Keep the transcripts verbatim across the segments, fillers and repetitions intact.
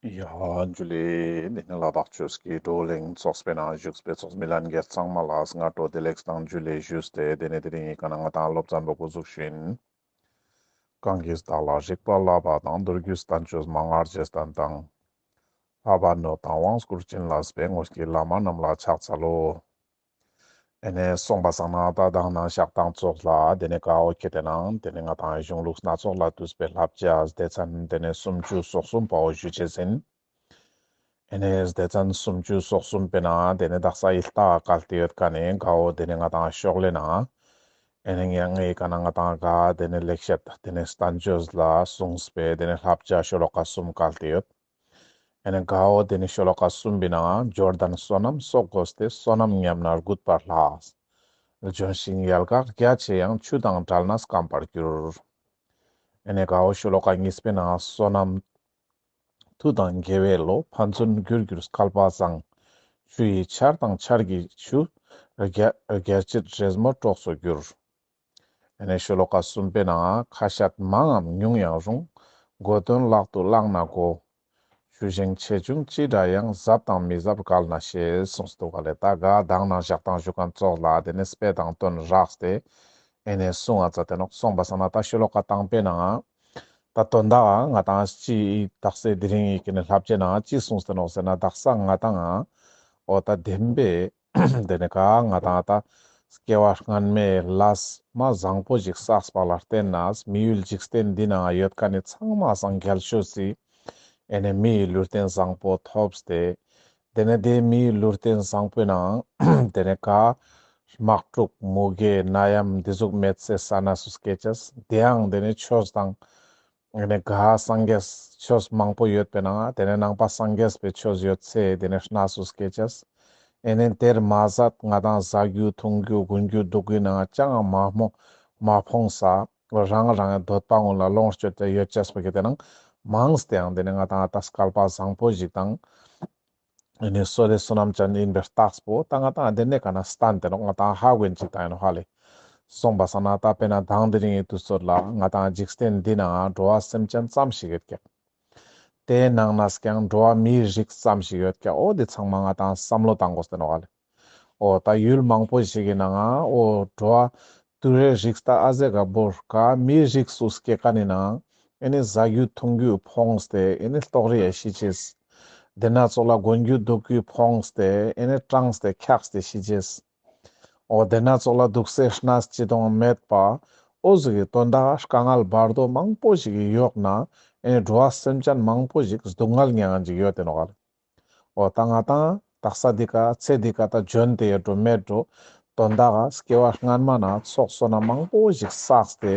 ཡ་འཇུ་ལེ། འདི་ནི་ལ་དྭགས་ཆོས་ཀྱི་བགྲོ་གླེང་ཚོགས་པའི་ནང་བཞུགས་པའི་ཚོགས་མི་ལྷན་རྒྱས་ཚང་མ་ལ་སྔ་དྲོ་བདེ་ལེགས་དང་འཇུ་ལེ་ཞུས་ཏེ། དེ་ནས་དེ་རིང་ངི་ཀ་ན་ང་ཏང་སློབ་ཚན་པོ་འགོ་འཛུགས་ཤིན། གང་གིས་བདག་ལ་རིག་པ་བསླབ་པ་དང་། མདོ་རྒྱུད་བསྟན་བཅོས་མན་ངག་རྗེས་བསྟན་དང་། ལྷག་པར་སྣོད་དང་དབང་བསྐུར་བྱིན་རླབས་པའི། དངོས་ཀྱི་བླ་མ་རྣམས་ལ་ཕྱག་འཚལ་ལོ། ཨེ་ནེ་སོང་པ་སང་ན་ད་དང་ནང་ཞག་དང་ཙོགས་ལ་དེ་ནེ་གའོ་ཁེ་ཏེ་ནང་དེ་ནེ་ང་ཏང་གཞུང་ལུགས་སྣ་ཚོགས་ལས་བཏུས་པའི་བསླབ་བྱ་སྡེ་ཚན་དེ་ནེ་སུམ་ཅུ་སོ་གསུམ་པའོ་ཞུ་ཅེས་ཨིན། ཨེ་ནེ་སྡེ་ཚན་སུམ་ཅུ་སོ་གསུམ་པའི་ནང་དེ་ནེ་དག་ས་ཨི་ལྟ་ག་ལྟེ་ཡོད་ཀ་ནེ་གའོ་དེ་ནེ་ང་ཏང་ཤོག་ལེ་ནང་ཨེ་ནེ་ངའི་ཀ་ན་ང་ཏང་ག་དེ་ནེ་ལེགས་བཤད་དེ་ནེ་བསྟན་བཅོས་ལ་གསུངས་པའི་དེ་ནེ་བསླབ་བྱ་ཤོ་ལོ་ཀ་གསུམ་ག་ལྟེ་ཡོད། ཨེ་ནེ་གའོ་དེ་ནེ་ཤོ་ལོ་ཀ་གསུམ་པའི་ནང་འབྱོར་ལྡན་བསོད་ནམས་གསོག་དགོས་ཏེ། བསོད་ནམས་ཉམས་ན་རྒུད་པར་ལྷ། ལྗོན་ཤིང་ཡལ་ག་རྒྱ་ཆེ་ཡང་། ཆུ་དང་བྲལ་ན་སྐམ་པར་འགྱུར། ཨེ་ནེ་གའོ་ཤོ་ལོ་ཀ་གཉིས་པའི་ནང་བསོད་ནམས་མཐུ་དང་དགེ་བའི་བློ། ཕན་ཚུན་རྒྱུར་གྱུར་སྐལ་པ་བཟང་། ཆུ་ཡི་ཆར་དང་ཆར་གྱི་ཆུ། རྒྱ་རྒྱ་བྱེད་རེས་མོས་གྲོགས་སུ་འགྱུར། ཨེ་ནེ་ཤོ་ལོ་ཀ་གསུམ་པའི་ནང་ཁ་ཤས་མང་ངམ་ཉུང་ཡང་རུང་། དགོས་དོན་ལག་ཏུ་བླངས་ན་གོ། ཆུ་ཞེང་ཆེ་ཆུང་ཅི་འདྲ་ཡང་། ཟབ་དང་མི་ཟབ་གལ་ན་ཤེས། གསུངས་སུ་འདུག་ག་ལེ། ད་ག་དང་ནང་ཞག་དང་ཞུ་མཁན་ཙོགས་ལ་དེ་ནེ་དཔེ་དང་དོན་རགས་ཏེ་ཨེ་ནེ་གསུང་ང་ཙ་ཏེ་ནོག། སོང་པ་སང་ན་ད་ཤོ་ལོ་ཀ་དང་པོའི་ནང་ད་དོན་དག་ང་ཏང་ཅི་དག་ས་དེ་རིང་ངི་ཀ་ནེ་བསླབ་བྱའི་ནང་ཅི་གསུངས་ཏེ་ནོག་ཟེར་ན། དག་ས་ང་ཏང་འོ་ད་བདེན་པའི་དེ་ནེ་ག་ང་ཏང་ད་སྐྱེ་བ་སྔན་མའི་ལས་མ་བཟང་པོ་ཞིག་བསགས་པ་ལ་བརྟེན་ནས་མི་ཡུལ་འཇིག་རྟེན་འདི་ནང་ཡོད་མཁན་ནི་ཚང་མ་སང་རྒྱལ་ཤོས་སི་ཨེ་ནེ་མིའི་ལུས་རྟེན་བཟང་པོ་ཐོབ་སྟེ། དེ་ནེ་དེ་མིའི་ལུས་རྟེན་བཟང་པོའི་ནང་དེ་ནེ་ག་དམག་འཁྲུག་མུ་གེ་ནད་ཡམས་འདི་ཟུག་མེད་སའི་ས་ན་སུ་སྐྱེ་ཅེས། དེའང་དེ་ནེ་ཆོས་དང་ཨེ་ནེ་ག་སངས་རྒྱས་ཆོས་མང་པོ་ཡོད་པའི་ནང་དེ་ནེ་ནང་པ་སངས་རྒྱས་པའི་ཆོས་ཡོད་སའི་དེ་ནེ་ས་ན་སུ་སྐྱེ་ཅེས། ཨེ་ནེ་དེར་མ་ཟད་ང་ཏང་ཟ་རྒྱུ་འཐུང་རྒྱུ་གོན་རྒྱུ་འདུག་གི་ནང་ཅང་མ་མོ་མ་ཕོངས་ས་རང་རང་གི་འདོད་པ་ངོ་ལ་ལོངས་སྤྱོད་དེ་ཡོད་ཅེས་པོ་གི་དེ་ནང་མངས་ཏེའང་དེ་ནེ་ང་ཏང་ད་སྐལ་པ་བཟང་པོ་ཞིག་དང་ཨེ་ནེ་བསོད་བདེ་བསོད་ནམས་ཅན་ཨིན་པའི་རྟགས་པོ་ད་ང་ཏང་དེ་ནེ་ཀ་ན་སྟན་ཏེ་ནོག། ང་ཏང་ཧ་གོ་ཡིན་ཅིག་ད་ཡིན་ནོག་ཧ་ལེ། སོང་པ་སང་ན་ད་དཔེར་ན་དང་དེ་རིང་ངི་དུས་ཚོད་ལ་ང་ཏང་འཇིག་རྟེན་འདི་ནང་འགྲོ་བ་སེམས་ཅན་ཙམ་ཞིག་ཡོད་ཀྱག། དེའི་ནང་ནས་ཀྱང་འགྲོ་བ་མིའི་རིགས་ཙམ་ཞིག་ཡོད་ཀྱག། འོ་དེ་ཚང་མ་ང་ཏང་བསམ་བློ་བཏང་དགོས་ཏེ་ནོག་ལེ། འོ་ད་ཡུལ་མང་པོ་ཞིག་གི་ནང་འོ་འགྲོ་བ་དུད་འགྲོའི་རིགས་ད་ཨ་ཟེ་ག་བོར་ག་མིའི་རིགས་སུ་སྐྱེ་མཁན་ནི་ནང་ཨེ་ནེ་ཟ་རྒྱུ་འཐུང་རྒྱུ་ཕོངས་ཏེ་ཨེ་ནེ་ལྟོགས་རི་ཡ་ཤི་ཅེས། དེ་ན་ཙོགས་ལ་གོན་རྒྱུ་འདུག་རྒྱུ་ཕོངས་ཏེ་ཨེ་ནེ་སྐྲངས་ཏེ་འཁྱགས་ཏེ་ཤི་ཅེས། འོ་དེ་ན་ཙོགས་ལ་འདུག་སའི་གནས་ཅི་དང་མེད་པ། འོ་ཟུག་གི་དོན་དག་དཀའ་ངལ་བར་དོ་མང་པོ་ཞིག་གི་ཡོག་ན་ཨེ་ནེ་འགྲོ་བ་སེམས་ཅན་མང་པོ་ཞིག་སྡུག་བསྔལ་མྱངས་ཅིག་ཡོད་དེ་ནོག་ལེ། འོ་ད་ང་ཏང་དག་ས་འདི་ཀ་ཚེ་འདི་ཀ་ད་འབྱོན་ཏེ་ཡོད་འགྲོ་མེད་འགྲོ། དོན་དག་ག་སྐྱེ་བ་སྔན་མ་ན་ཚོགས་བསོད་ནམས་མང་པོ་ཞིག་བསགས་ཏེ།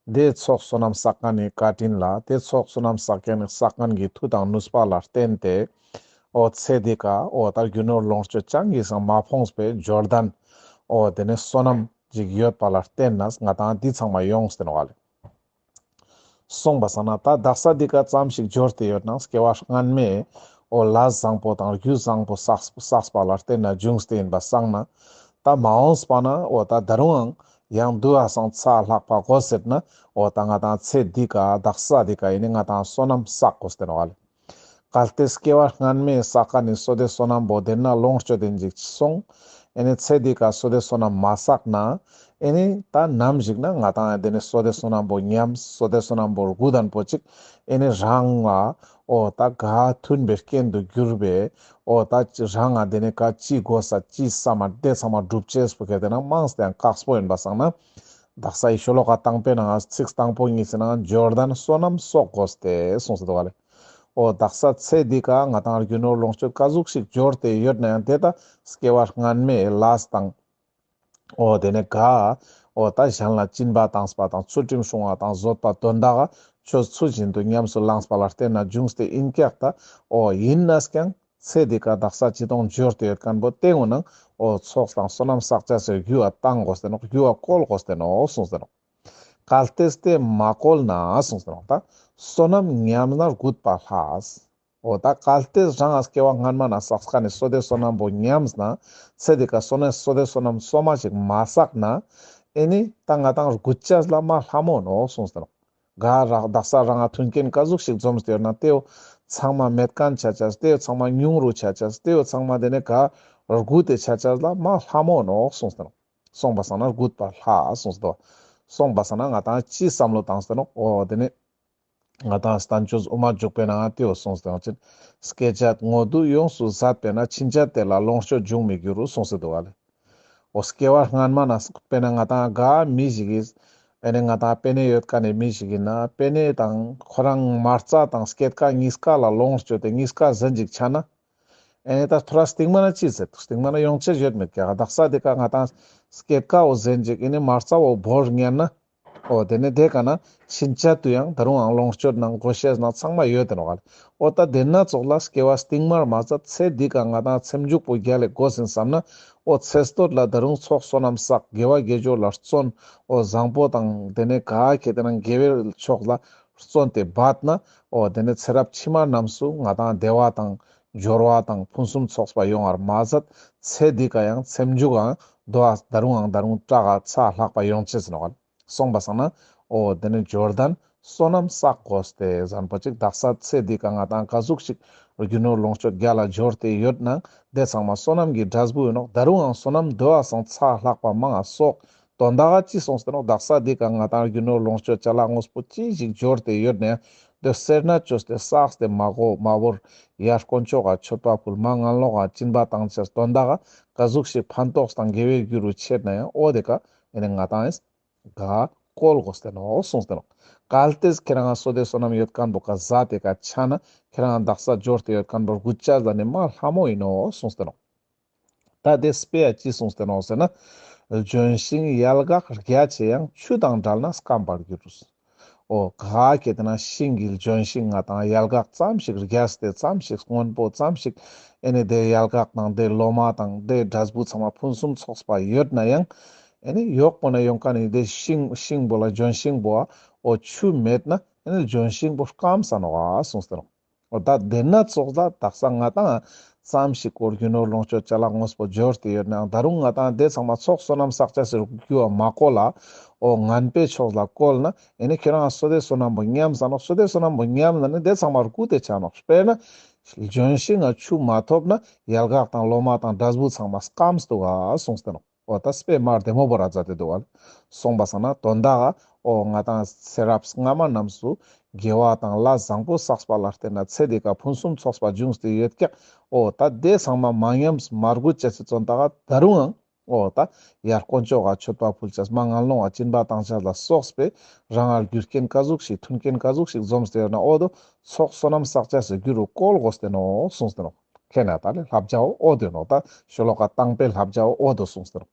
དེ་ཚོགས་བསོད་ནམས་བསགས་མཁན་ནི་བཀའ་དྲིན་ལ་དེ་ཚོགས་བསོད་ནམས་བསགས་མཁན་ནི་བསགས་མཁན་གྱི་མཐུ་དང་ནུས་པ་ལ་བརྟེན་ཏེ། འོ་ཚེ་འདི་ཀ་འོ་ད་རྒྱུ་ནོར་ལོངས་སྤྱོད་ཅང་གིས་སང་མ་ཕོངས་པའི་འབྱོར་ལྡན། འོ་དེ་ནེ་བསོད་ནམས་ཅིག་ཡོད་པ་ལ་བརྟེན་ནས་ང་ཏང་འདི་ཚང་མ་ཡོངས་ཏེ་ནོག་ལེ། སོང་པ་སང་ན་ད་དག་ས་འདི་ཀ་ཙམ་ཞིག་འབྱོར་ཏེ་ཡོད་ན་སྐྱེ་བ་སྔན་མའི་འོ་ལས་བཟང་པོ་དང་རྒྱུ་བཟང་པོ་བསགས་བསགས་པ་ལ་བརྟེན་ནས་བྱུང་སྟེ་ཡིན་པ་སང་ན། ད་མ་འོངས་པ་ན་འོ་ད་ད་རུང་ཡང་དུ་བ་སང་ཚ་ལྷག་པ་དགོས་ཟེར་ན་འོ་ད་ང་ཏང་ཚེ་འདི་ཀ་དག་ས་འདི་ཀ་ཡིན་ནི་ང་ཏང་བསོད་ནམས་བསགས་དགོས་ཏེ་ནོག་ལེ། གལ་ཏེ་སྐྱེ་བ་སྔན་མའི་བསགས་མཁན་ནི་བསོད་བདེ་བསོད་ནམས་པོ་དེ་ན་ལོངས་སྤྱོད་དེ་འཇིག་སོང་། ཨེ་ནེ་ཚེ་འདི་ཀ་བསོད་བདེ་བསོད་ནམས་མ་བསགས་ན། ཨེ་ནེ་ད་ནམ་ཞིག་ན་ང་ཏང་དེ་ནེ་བསོད་བདེ་བསོད་ནམས་པོ་ཉམས་བསོད་བདེ་བསོད་ནམས་པོ་རྒུད་ལྡན་པོ་ཅིག་ཨེ་ནེ་རང་ང་འོ་ད་ག་མཐུན་པའི་རྐྱེན་དུ་གྱུར་པའི་འོ་ད་རང་ང་དེ་ནེ་ག་ཅི་དགོས་ས་ཅི་བསམ་མ་དེ་ཚང་མ་འགྲུབ་ཅེས་པོ་གལ་ཏེ་ན་མངས་ཏེ་ཡང་ཁག་པོ་ཡིན་པ་སང་ན། དག་ས་ཡི་ཤོ་ལོ་ཀ་དང་པོའི་ནང་ཚིག་དང་པོ་གཉིས་སི་ནང་འབྱོར་ལྡན་བསོད་ནམས་གསོག་དགོས་ཏེ་གསུངས་སེ་འདུག་ག་ལེ། འོ་དག་ས་ཚེ་འདི་ཀ་ང་ཏང་རྒྱུ་ནོར་ལོངས་སྤྱོད་ག་ཟུག་ཞིག་འབྱོར་ཏེ་ཡོད་ན་ཡང་དེ་ད་སྐྱེ་བ་སྔན་མའི་ལས་དང་། འོ་དེ་ནེ་ག་འོ་ད་གཞན་ལ་སྦྱིན་པ་བཏང་པ་དང་ཚུལ་ཁྲིམས་སྲུང་བ་དང་བཟོད་པ་དོན་དག་ག་ཆོས་ཚུལ་བཞིན་དུ་ཉམས་སུ་བླངས་པ་ལ་བརྟེན་ནས་བྱུང་སྟེ་ཡིན་ཀྱག་ད། འོ་ཡིན་ནས་ཀྱང་ཚེ་འདི་ཀ་དག་ས་ཅི་དང་འབྱོར་ཏེ་ཡོད་མཁན་པོ་དེ་ངོ་ནང་འོ་ཚོགས་དང་བསོད་ནམས་བསགས་བྱ་ཟེར་རྒྱུ་བ་བཏང་དགོས་ཏེ་ནོག། རྒྱུ་བ་བཀོལ་དགོས་ཏེ་ནོག་གསུངས་ཏེ་ནོག། གལ་ཏེ་དེ་མ་བཀོལ་ན་གསུངས་ཏེ་ནོག། ད་བསོད་ནམས་ཉམས་ན་རྒུད་པར་ལྷ། འོ་ད་གལ་ཏེ་རང་ང་སྐྱེ་བ་སྔན་མ་ན་བསགས་མཁན་ནི་བསོད་བདེ་བསོད་ནམས་པོ་ཉམས་ན་ཚེ་འདི་ཀ་བསོད་ནམས་བསོད་བདེ་བསོད་ནམས་སོ་མ་ཞིག་མ་བསགས་ན་ཨེ་ནེ་ད་ང་ཏང་རྒུད་ཅེས་ལ་མ་ལྷ་མོ་ནོག་གསུངས་ཏེ་ནོག། ག་རག་དག་ས་རང་ང་མཐུན་རྐྱེན་ག་ཟུག་ཞིག་འཛོམས་ཏེ་ཡོད་ན་དེའོ་ ཚང་མ་མེད་མཁན་ཆ་ཆ་སྟེ་ཚང་མ་ཉུང་རུ་ཆ་ཆ་སྟེ་ཚང་མ་དེ་ནས་ག་རྒུད་དེ་ཆ་ཆ་ལ་མ་ལྷ་མོ་ནོག་གསུངས་ཏེ་ནོག། སོང་པ་སང་ན་རྒུད་པ་ལྷ་གསུངས་ཏེ་ནོག། སོང་པ་སང་ན་ང་ཏང་ཅི་བསམ་བློ་བཏང་སྟེ་ནོག། འོ་དེ་ནས་ང་ཏང་བསྟན་བཅོས་དབུ་མ་འཇུག་པའི་ནང་ང་དེའོ་གསུངས་ཏེ་ནོག་ཅིན། སྐྱེ་ཆ་དངོས་དུ་ཡོངས་སུ་ཟད་པས་ན། ཕྱིན་ཆད་དེ་ལ་ལོངས་སྤྱོད་འབྱུང་མི་འགྱུར་གསུངས་ཏེ་འདུག་ག་ལེ། འོ་སྐྱེ་བ་སྔན་མ་ན་དཔེར་ན་ང་ཏང་ག་མི་ཞིག་གིས་ཨེ་ནི་ང་ཏང་པེ་ནེ་ཡོད་མཁན་ནི་མི་ཞིག་ཡིན་ན་པེ་ནེ་དང་ཁོ་རང་མ་རྩ་དང་སྐྱེད་ཀ་གཉིས་ཀ་ལ་ལོངས་སྤྱོད་དེ་གཉིས་ཀ་ཟན་ཅིག་ཆ་ན། ཨེ་ནི་ད་ཐོ་ར་སྟིང་མ་ན་ཅི་ཟེར་སྟིང་མ་ན་ཡོང་ཆེད་ཡོད་མེད་ཀྱག། དག་ས་དེ་ཀ་ང་ཏང་སྐྱེད་ཀ་བོ་ཟན་ཅིག་ཨེ་ནི་མ་རྩ་བོ་བོར་ཉན་ན། འོ་དེ་ནས་དེ་ཀ་ན་ཕྱིན་ཆད་དུ་ཡང་ད་རུང་ཡང་ལོངས་སྤྱོད་ནང་དགོས་ཤེས་ནང་ཚང་མ་ཡོད་དེ་ནོག་ག་ལེ། འོ་ད་དེ་ན་ཙོགས་ལ་སྐྱེ་བ་སྟིང་མར་མ་ཟད་ཚེ་འདི་ཀ་ང་ཏང་ཚེ་མཇུག་པོ་རྒྱལ་ལེ་དགོས་ཟིན་བསམ་ན། འོ་ཚེ་སྟོད་ལ་ད་རུང་ཚོགས་བསོད་ནམས་བསགས། དགེ་བ་དགེ་སྦྱོར་ལ་བརྩོན། འོ་བཟང་པོ་དང་དེ་ནས་ག་ཁེ་དེ་ནང་དགེ་བའི་ཕྱོགས་ལ་བརྩོན་ཏེ་འབད་ན། འོ་དེ་ནས་ཚེ་རབས་ཕྱི་མ་རྣམས་སུ་ང་ཏང་བདེ་བ་དང་འབྱོར་བ་དང་ཕུན་སུམ་ཚོགས་པ་ཡོང་བར་མ་ཟད་ཚེ་འདི་ཀ་ཡང་ཚེ་མཇུག་ཀ་ཡང་དོ་ཨ་ད་རུང་ཡང་ད་རུང་དྲག་ག་ཚ་ལྷག་པ་ཡོང་ཆེས་ནོག་ག་ལེ། སོང་པ་སང་ན། འོ་དེ་ནི་འབྱོར་ལྡན་བསོད་ནམས་བསགས་དགོས་ཏེ་ཟེར་ཁན་པོ་ཅིག། དག་ས་ཚེ་འདི་ཀ་ང་ཏང་ག་ཟུག་ཞིག་རྒྱུ་ནོར་ལོངས་སྤྱོད་རྒྱལ་ལ་འབྱོར་ཏེ་ཡོད་ནའང་དེ་ཚང་མ་བསོད་ནམས་ཀྱི་འབྲས་བུ་ཡིན་ནོག། ད་རུང་ཡང་བསོད་ནམས་དོ་ཨ་སང་ཚ་ལྷག་པ་མང་ང་གསོག། དོན་དག་ག་ཅི་སོང་སྟེ་ནོག། དག་ས་འདི་ཀ་ང་ཏང་རྒྱུ་ནོར་ལོངས་སྤྱོད་ཅ་ལག་དངོས་པོ་ཅི་ཞིག་འབྱོར་ཏེ་ཡོད་ནའང་དེ་སེར་སྣ་བཅོས་ཏེ་བསགས་ཏེ་མ་དགོས་མ་བོར་ཡར་དཀོན་མཆོག་ག་མཆོད་པ་ཕུལ། མར་ངན་སློང་ག་སྦྱིན་པ་བཏང་ཅེས། དོན་དག་ག་ག་ཟུག་ཞིག་ཕན་ཐོགས་དང་དགེ་བའི་རྒྱུ་རུ་ཆེད་ནའང་འོ་དེ་ཀ་ཨེ་ནི་ང་ཏང་ཨེ་ག་བཀོལ་དགོས་ཏེ་ནོག་གསུངས་ཏེ་ནོག། གལ་ཏེ་ཁྱེ་རང་ང་བསོད་བདེ་བསོད་ནམས་ཡོད་ཁན་པོ་ཀ་ཟད་དེ་ཀ་ཆ་ན་ཁྱེ་རང་ང་དག་ས་འབྱོར་ཏེ་ཡོད་ཁན་པོ་རྒུད་ཅེས་ལ་ནི་མ་ལྷ་མོ་ཡིན་ནོག་གསུངས་ཏེ་ནོག། ད་དེ་དཔེ་ཡ་ཅི་གསུངས་ཏེ་ནོག་ཟེར་ན། ལྗོན་ཤིང་ཡལ་ག་རྒྱ་ཆེ་ཡང་། ཆུ་དང་བྲལ་ན་སྐམ་པར་འགྱུར། འོ་ག་ཁེ་དེ་ན་ཤིང་གི་ལྗོན་ཤིང་ང་ཏང་ཡལ་ག་ཙམ་ཞིག་རྒྱས་ཏེ་ཙམ་ཞིག་སྔོན་པོ་ཙམ་ཞིག་ཨེ་ནི་དེ་ཡལ་ག་དང་དེ་ལོ་མ་དང་དེ་འབྲས་བུ་ཚང་མ་ཕུན་སུམ་ཚོགས་པ་ཡོད་ནའང་ཨེ་ནི་ཡོག་པོ་ན་ཡོང་ཁན་ནི་དེ་ཤིང་ཤིང་པོ་ལ་ལྗོན་ཤིང་པོ་འ་འོ་ཆུ་མེད་ན་ཨེ་ནི་ལྗོན་ཤིང་པོ་སྐམ་ས་ནོག་ག་གསུངས་ཏེ་ནོག། འོ་ད་དེ་ན་ཙོགས་ད་དག་ས་ང་ཏང་ཙམ་ཞིག་གོ་རྒྱུ་ནོར་ལོངས་སྤྱོད་ཅ་ལག་དངོས་པོ་འབྱོར་ཏེ་ཡོད་ནའང་ད་རུང་ང་ཏང་དེ་ཚང་མ་ཚོགས་བསོད་ནམས་བསགས་ཅེས་སི་རྒྱུ་བ་མ་བཀོལ་ལ། འོ་ངན་པའི་ཕྱོགས་ལ་བཀོལ་ན་ཨེ་ནི་ཁྱེ་རང་བསོད་བདེ་བསོད་ནམས་པོ་ཉམས་ས་ནོག། བསོད་བདེ་བསོད་ནམས་པོ་ཉམས་ན་ནི་དེ་ཚང་མ་རྒུད་དེ་ཆ་ནོག། དཔེར་ན་ལྗོན་ཤིང་ང་ཆུ་མ་ཐོབ་ན་ཡལ་ག་དང་ལོ་མ་དང་འབྲས་བུ་ཚང་མ་སྐམ་སྟུག་ག་གསུངས་ཏེ་ནོག། འོ་ད་དཔེ་མ་བདེ་མོ་བོ་ར་མཛད་དེ་འདུག་ག་ལེ། སོང་པ་སང་ན་དོན་དག་ག་འོ་ང་ཏང་ཚེ་རབས་སྔ་མ་རྣམས་སུ་དགེ་བ་དང་ལས་བཟང་པོ་བསགས་པ་ལ་བརྟེན་ན་ཚེ་འདི་ཀ་ཕུན་སུམ་ཚོགས་པ་འབྱུང་སྟེ་ཡོད་ཀྱག། འོ་ད་དེ་ཚང་མ་མ་ཉམས་མ་རྒུད་ཅེས་སི་དོན་དག་ག་ད་རུང་ཡང་འོ་ད་ཡར་དཀོན་མཆོག་ག་མཆོད་པ་ཕུལ་ཅེས་མར་ངན་སློང་ག་སྦྱིན་པ་བཏང་ཅེས་ལ་སོགས་པའི་རང་ང་རྒྱུ་རྐྱེན་ག་ཟུག་ཞིག་མཐུན་རྐྱེན་ག་ཟུག་ཞིག་འཛོམས་ཏེ་ཡོད་ན་འོ་དོ་ཚོགས་བསོད་ནམས་བསགས་ཅེས་སི་རྒྱུ་རུ་བཀོལ་དགོས་ཏེ་ནོག་གསུངས་ཏེ་ནོག། ཁེ་ན་ད་ལེ་བསླབ་བྱའོ་འོ་དོ་ནོག། ད་ཤོ་ལོ་ཀ་དང་པོའི་བསླབ་བྱའོ་འོ་དོ་གསུངས་ཏེ་ནོག།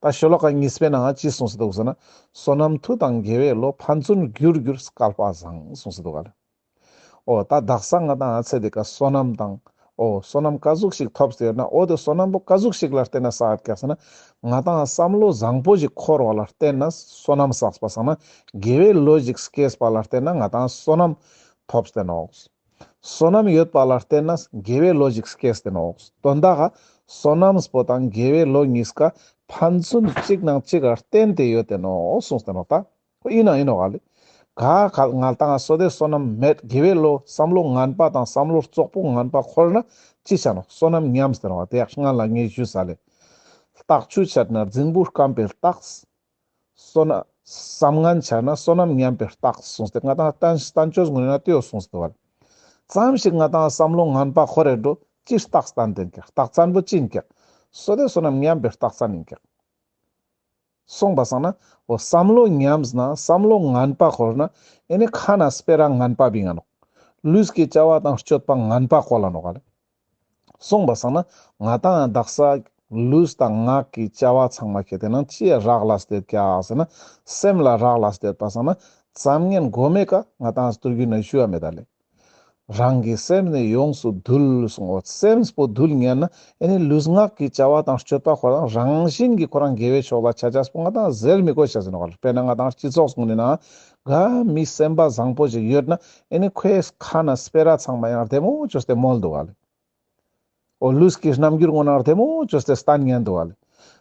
ད་ཤོ་ལོ་ཀ་གཉིས་པའི་ནང་ང་ཅི་གསུངས་ཏེ་འདུག་ཟེར་ན། བསོད་ནམས་མཐུ་དང་དགེ་བའི་བློ། ཕན་ཚུན་རྒྱུར་གྱུར་སྐལ་པ་བཟང་། གསུངས་ཏེ་འདུག་ག་ལེ། འོ་ད་དག་ས་ང་ཏང་ཨ་ཚེ་འདི་ཀ་བསོད་ནམས་དང་འོ་བསོད་ནམས་ག་ཟུག་ཞིག་ཐོབ་སྟེ་ཡོད་ན་འོ་དེ་བསོད་ནམས་པོ་ག་ཟུག་ཞིག་ལ་བརྟེན་ན་བསགས་ཀྱག་ཟེར་ན། ང་ཏང་བསམ་བློ་བཟང་པོ་ཞིག་འཁོར་བ་ལ་བརྟེན་ན་བསོད་ནམས་བསགས་པ་སང་ན་དགེ་བའི་བློ་ཞིག་སྐྱེས་པ་ལ་བརྟེན་ན་ང་ཏང་བསོད་ནམས་ཐོབ་སྟེ་ནོག། བསོད་ནམས་ཡོད་པ་ལ་བརྟེན་ན་དགེ་བའི་བློ་ཞིག་སྐྱེས་ཏེ་ནོག། དོན་དག་ག་བསོད་ནམས་པོ་དང་དགེ་བའི་བློ་གཉིས་ཀ་ཕན་ཚུན་གཅིག་ནང་གཅིག་ག་བརྟེན་ཏེ་ཡོད་དེ་ནོག་གསུངས་ཏེ་ནོག། ད་ཁོ་ཡིན་ན་ཡིན་ནོག་ག་ལེ། ག་ག་ང་ཏང་བསོད་བདེ་བསོད་ནམས་མེད་དགེ་བའི་བློ་བསམ་བློ་ངན་པ་དང་བསམ་བློ་རྩོག་པོ་ངན་པ་འཁོར་ན་ཅི་ཆ་ནོག། བསོད་ནམས་ཉམས་ཏེ་ནོག། དེ་ཡག་སྔ་ལ་ངས་ཞུས་ས་ལེ། ལྟག་ཆུ་ཆད་ན་རྫིང་བུ་སྐམ་པའི་རྟགས། བསོད་ན་བསམ་ངན་ཆ་ན་བསོད་ནམས་ཉམས་པའི་རྟགས་གསུངས་ཏེ་ང་ཏང་བསྟན་བསྟན་བཅོས་ངོས་ནས་དེའོ་གསུངས་ཏེ་བ་ལེ། ཙམ་ཞིག་ང་ཏང་བསམ་བློ་ངན་པ་འཁོར་རེ་འགྲོ་ཅི་རྟགས་བསྟན་ཏེ་ཀྱག། རྟགས་མཚན་པོ་ཅི་ཡིན་ཀྱག། བསོད་བདེ་བསོད་ནམས་ཉམས་པའི་རྟགས་མཚན་ཡིན་ཀྱག། སོང་པ་སང་ན་འོ་བསམ་བློ་ཉམས་ན་བསམ་བློ་ངན་པ་འཁོར་ན་ཨེ་ནི་ཁ་ན་སྤེ་ར་ངན་པ་བིང་ང་ནོག། ལུས་ཀྱི་བྱ་བ་དང་སྤྱོད་པ་ངན་པ་བཀོལ་ལ་ནོག་ག་ལེ། སོང་པ་སང་ན་ང་ཏང་དག་ས་ལུས་དང་ངག་གི་བྱ་བ་ཚང་མ་ཁེ་དེ་ནང་ཅི་ཡ་རག་ལས་ཏེ་ཀྱག་ཟེར་ན་སེམས་ལ་རག་ལས་ཏེ་པ་སང་ན་ཙམ་ངན་གོ་མེ་ཀ་ང་ཏང་སྟོར་རྒྱུ་ན་ཞུ་བ་མེད་ད་ལེ། རང་གི་སེམས་ནི་ཡོངས་སུ་འདུལ་གསུངས། འོ་སེམས་པོ་འདུལ་ཉན་ན་ཨེ་ནི་ལུས་ངག་གི་བྱ་བ་དང་སྤྱོད་པ་ཁོ་རང་རང་བཞིན་གྱི་ཁོ་རང་དགེ་བའི་ཕྱོགས་ལ་ཆ་ཆ་སྤོ་ང་ཏང་ཟེར་མི་དགོས་ཤ་ཟེར་ནོག་ལེ། དཔེར་ན་ང་ཏང་སྤྱི་ཚོགས་ངོས་ནས་ན་ག་མི་སེམས་པ་བཟང་པོ་ཞིག་ཡོད་ན་ཨེ་ནི་ཁོའི་ཁ་ན་སྤེ་ར་ཚང་མ་ཡང་བདེ་མོ་བཅོས་ཏེ་མོལ་འདུག་ག་ལེ། འོ་ལུས་ཀྱི་རྣམ་འགྱུར་ངོ་ན་བདེ་མོ་བཅོས་ཏེ་བསྟན་ཉན་འདུག་ག་ལེ།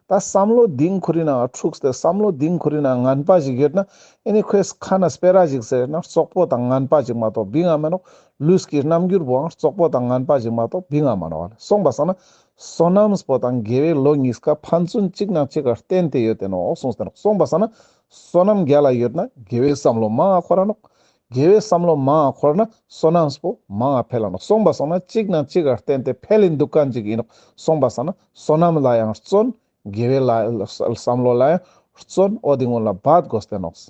ད་བསམ་བློ་གཏིང་ཁུ་རི་ནང་འཁྲུགས་ཏེ་བསམ་བློ་གཏིང་ཁུ་རི་ནང་ངན་པ་ཞིག་ཡོད་ན་ཨེ་ནི་ཁོའི་ཁ་ན་སྤེ་ར་ཞིག་ཟེར་ན་བཙོག་པོ་དང་ངན་པ་ཞིག་མ་གཏོགས་བིང་ང་མེ་ནོག། ལུས་ཀྱི་རྣམ་འགྱུར་པོའང་བཙོག་པོ་དང་ངན་པ་ཞིག་མ་གཏོགས་བིང་ང་མ་ནོག་ལེ། སོང་པ་སང་ན་བསོད་ནམས་པོ་དང་དགེ་བའི་བློ་གཉིས་ཀ་ཕན་ཚུན་གཅིག་ནང་གཅིག་ག་བརྟེན་ཏེ་ཡོད་དེ་ནོག་གསུངས་ཏེ་ནོག། སོང་པ་སང་ན་བསོད་ནམས་རྒྱ་ལ་ཡོད་ན་དགེ་བའི་བསམ་བློ་མང་ང་འཁོར་ར་ནོག། དགེ་བའི་བསམ་བློ་མང་ང་འཁོར་ན་བསོད་ནམས་པོ་མང་ང་འཕེལ་ལ་ནོག། སོང་པ་སང་ན་གཅིག་ནང་གཅིག་ག་བརྟེན་ཏེ་འཕེལ་ལིན་འདུག་མཁན་ཅིག་ཡིན་ནོག། སོང་པ་སང་ན་བསོད་ནམས་ལ་ཡང་བརྩོན། དགེ་བའི་ལ་བསམ་བློ་ལ་ཡང་བརྩོན། འོ་དེ་སྔོན་ལ་འབད་དགོས་ཏེ་ནོག།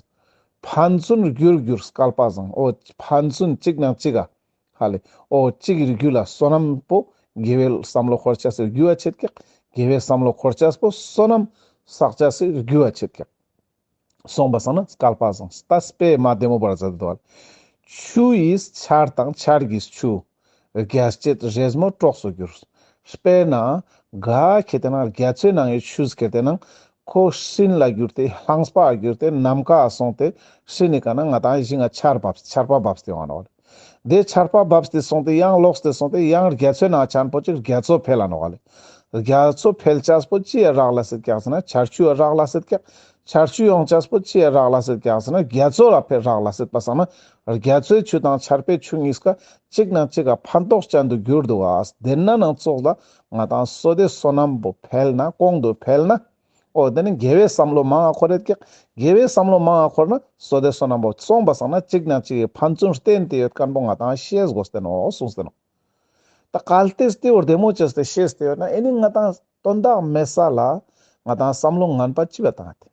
ཕན་ཚུན་རྒྱུར་རྒྱུར་སྐལ་པ་བཟང་། འོ་ཕན་ཚུན་གཅིག་ནང་གཅིག་ག་ཧ་ལེ། འོ་གཅིག་གི་རྒྱུ་ལ་བསོད་ནམས་པོ་དགེ་བའི་བསམ་བློ་འཁོར་ཅེས་སི་རྒྱུ་བ་ཆེད་ཀྱག། དགེ་བའི་བསམ་བློ་འཁོར་ཅེས་པོ་བསོད་ནམས་བསགས་ཅེས་སི་རྒྱུ་བ་ཆེད་ཀྱག། སོང་པ་སང་ན་སྐལ་པ་བཟང་། ད་དཔེ་མ་བདེ་མོ་བར་མཛད་དོ། ཆུ་ཡིས་ཆར་དང་ཆར་གྱིས་ཆུ། རྒྱ་སྐྱེད་རེས་མོས་གྲོགས་སུ་འགྱུར། དཔེར་ན་ག་ཁེ་ཏེ་ན་རྒྱ་མཚོའི་ནང་གི་ཆུ་ཁེ་ཏེ་ན་ཁོ་སྤྲིན་ལ་གྱུར་ཏེ་རླངས་པ་གྱུར་ཏེ་ནམ་མཁའ་སོང་སྟེ་སྤྲིན་ནི་ཀ་ན་ང་ཏང་ཞིང་ང་ཆར་བབས་ཆར་པ་བབས་ཏེ་ཡོང་ང་ནོག་ལེ། དེ་ཆར་པ་བབས་ཏེ་སོང་སྟེ་ཡང་ལོག་སྟེ་སོང་སྟེ་ཡང་རྒྱ་མཚོའི་ནང་ཆ་ན་པོ་ཅིག་རྒྱ་མཚོ་འཕེལ་ལ་ནོག་ལེ། རྒྱ་མཚོ་འཕེལ་ཅེས་པོ་ཅི་ཡ་རག་ལས་སེད་ཀྱག་ཟེར་ན་ཆར་ཆུ་ཡ་རག་ལས་སེད་ཀྱག། ཆར་ཆུ་ཡོང་ཅེས་པོ་ཅི་ཡ་རག་ལས་སེད་ཀྱག་ཟེར་ན་རྒྱ་མཚོ་ལ་འཕེལ་རག་ལས་སེད་པ་སང་ན་རྒྱ་མཚོའི་ཆུ་དང་ཆར་པའི་ཆུ་གཉིས་ཀ་གཅིག་ནང་གཅིག་ག་ཕན་ཐོགས་ཅན་དུ་གྱུར་འདུག་ག། དེ་ན་ནང་ཙོགས་ལ་ང་ཏང་བསོད་བདེ་བསོད་ནམས་པོ་འཕེལ་ན་གོང་དུ་འཕེལ་ན། འོ་དེ་ནི་དགེ་བའི་བསམ་བློ་མང་ང་འཁོར་རེད་ཀྱག། དགེ་བའི་བསམ་བློ་མང་ང་འཁོར་ན་བསོད་བདེ་བསོད་ནམས་པོ་སོང་པ་སང་ན་གཅིག་ནང་གཅིག་གི་ཕན་ཚུན་བརྟེན་ཏེ་ཡོད་མཁན་པོ་ང་ཏང་ཤེས་དགོས་ཏེ་ནོག་གསུངས་ཏེ་ནོག། ད་གལ་ཏེ་དེ་བོ་བདེ་མོ་ཅོས་ཏེ་ཤེས་ཏེ་ཡོད་ན་ཨེ་ནི་ང་ཏང་དོན་དག་མེད་ས་ལ་ང་ཏང་བསམ་བློ་ངན་པ་ཅི་བ་བཏང་སྟེ།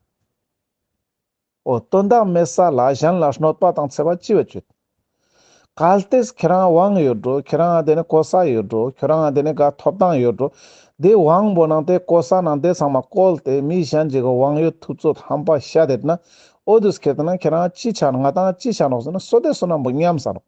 འོ་དོན་དག་མེད་ས་ལ་གཞན་ལ་གནོད་པ་དང་འཚེ་བ་ཅི་བ་ཅོས། གལ་ཏེ་ཁྱེ་རང་དབང་ཡོད་འགྲོ། ཁྱེ་རང་དེ་ནི་གོ་ས་ཡོད་འགྲོ། ཁྱེ་རང་དེ་ནི་ག་ཐོབ་ཐང་ཡོད་འགྲོ། དེ་དབང་པོ་ནང་དེ་གོ་ས་ནང་དེ་ཚང་མ་བཀོལ་ཏེ་མི་གཞན་ཅིག་གི་དབང་ཡོད་ཐུབ་ཚོད་ཧམ་པ་བཤད་དེ་ན། འོ་དུས་ཁེ་ཏེ་ན་ཁྱེ་རང་ཅི་ཆ་ང་ཏང་ཅི་ཆ་ནོག་ཟེར་ན་བསོད་བདེ་བསོད་ནམས་པོ་ཉམས་ས་ནོག།